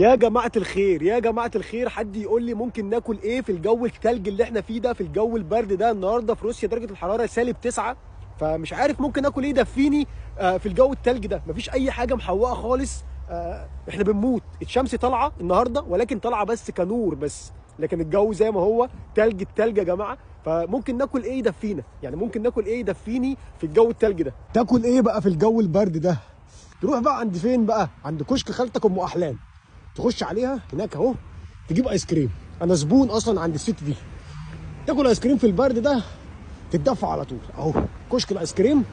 يا جماعة الخير، يا جماعة الخير، حد يقول لي ممكن ناكل ايه في الجو التلج اللي احنا فيه ده، في الجو البرد ده؟ النهارده في روسيا درجة الحرارة -9، فمش عارف ممكن اكل ايه دفيني في الجو التلج ده. مفيش اي حاجة محوقة خالص، احنا بنموت. الشمس طالعة النهارده ولكن طالعة بس كنور بس، لكن الجو زي ما هو تلج التلج يا جماعة. فممكن ناكل ايه يدفينا؟ يعني ممكن ناكل ايه يدفيني في الجو التلج ده؟ تاكل ايه بقى في الجو البرد ده؟ تروح بقى عند فين بقى؟ عند كشك خالتك ام احلام، تخش عليها هناك اهو، تجيب ايس كريم. انا زبون اصلا عند الست دي. تاكل ايس كريم في البرد ده تتدفى على طول. اهو كشك الايس كريم،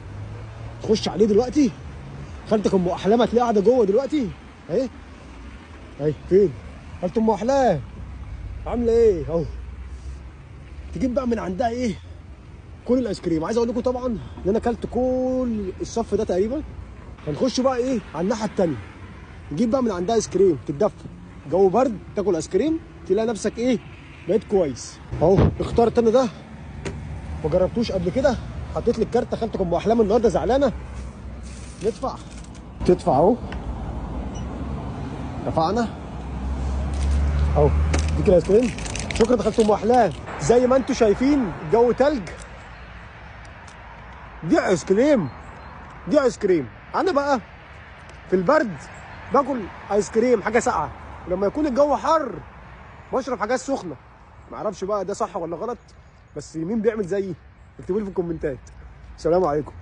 تخش عليه دلوقتي، خالتك ام احلام هتلاقيها قاعدة جوه دلوقتي اهي. اهي فين خالتك ام احلام؟ عامله ايه؟ اهو تجيب بقى من عندها ايه؟ كل الايس كريم. عايز اقول لكم طبعا ان انا اكلت كل الصف ده تقريبا. هنخش بقى ايه على الناحية الثانية، نجيب بقى من عندها ايس كريم، تتدفى. جو برد تاكل ايس كريم تلاقي نفسك ايه؟ بقيت كويس. اهو اخترت انا ده، ما جربتوش قبل كده، حطيت لي الكارت. خالتك ام احلام النهارده زعلانة. ندفع، تدفع اهو، دفعنا اهو، ديك الايس كريم. شكرا خالتك ام احلام. زي ما انتم شايفين الجو تلج، دي ايس كريم، دي ايس كريم. انا بقى في البرد باكل ايس كريم حاجة ساقعه، ولما يكون الجو حر بشرب حاجات سخنة. معرفش بقى ده صح ولا غلط، بس مين بيعمل زيي؟ اكتبوا لي في الكومنتات. السلام عليكم.